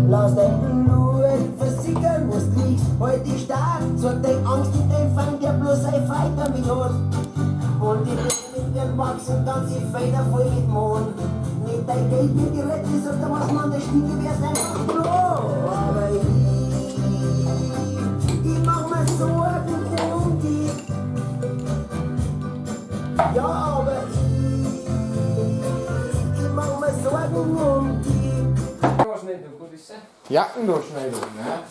Lass dein Blut versickern, wo's liegst. Halt dich stark, zeig dein Angst nicht, dein Feind, der bloß ein Feind damit hat. Und die Blumen werden wachsen, ganz die Felder voll mit Mohn. Nicht dein Geld wird gerettet, sagt der was man, der Stiege wär's einfach blau. Aber ich mach mir Sorgen um dich. Ja, aber ich mach mir Sorgen um dich. Jackendurchschneidung, ne?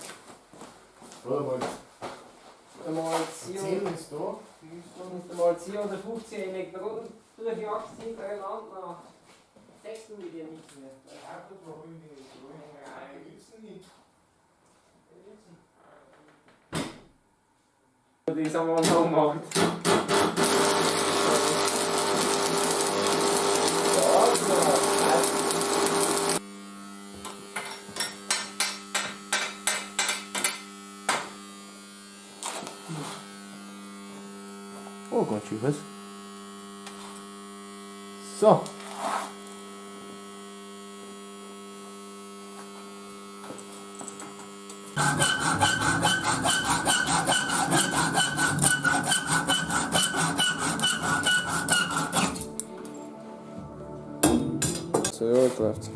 Oder mal Einmal 10 10 ist da. Mal 10 oder 15 Elektroden durchjagst hintereinander, dann sechst du mit dir nichts mehr. Die haben wir noch gemacht. Oh Gott, schön was? So. So, ja, läuft's.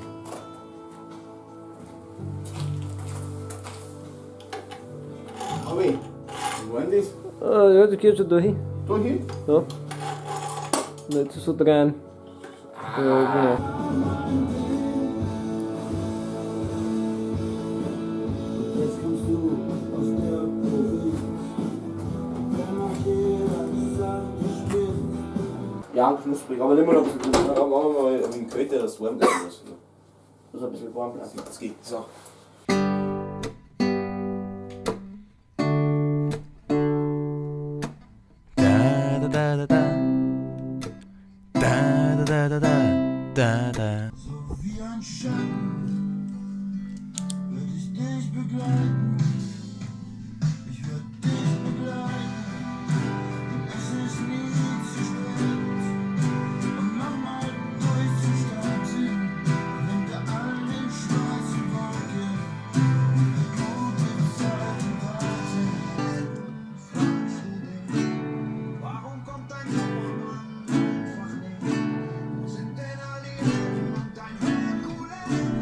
Aber, wo war denn das? Ah, ja, das geht schon durch. Da hin? Ja. Nicht so dran. Ja, genau. Jetzt kommst du aus der Provinz. Wenn auch jeder sagt, ich bin. Ja, knusprig, aber immer noch ein bisschen gut. Ja, machen wir mal ein wenig kälter, dass es warm bleiben muss. Muss ein bisschen warm bleiben. Das geht. So. Da da da da da. Da da da da da. Da da. So wie ein Schatten werd ich dich begleiten.